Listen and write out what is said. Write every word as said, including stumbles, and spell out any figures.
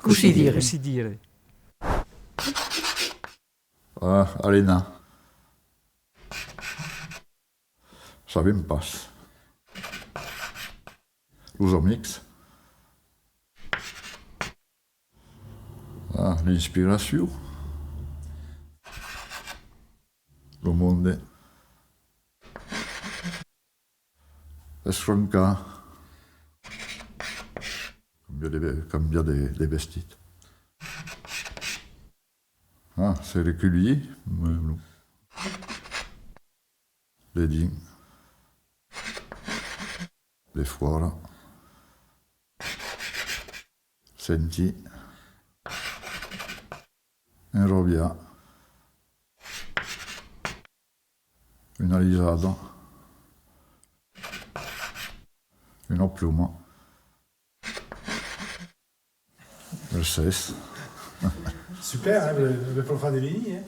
Cossí dire? Cossí dire? Ah, Alena. Sabem pas. Los amics. Ah, l'inspiracion. Lo monde. Escrancar. Cambiar de ve-, cambiar de, de vestit. Ah, se reculhir, mais non. Dedins. Defòra. Sentir. Enrabiar. Una risada. Una pluma. Mercés. Super, hein, le, le profan de Lini, hein.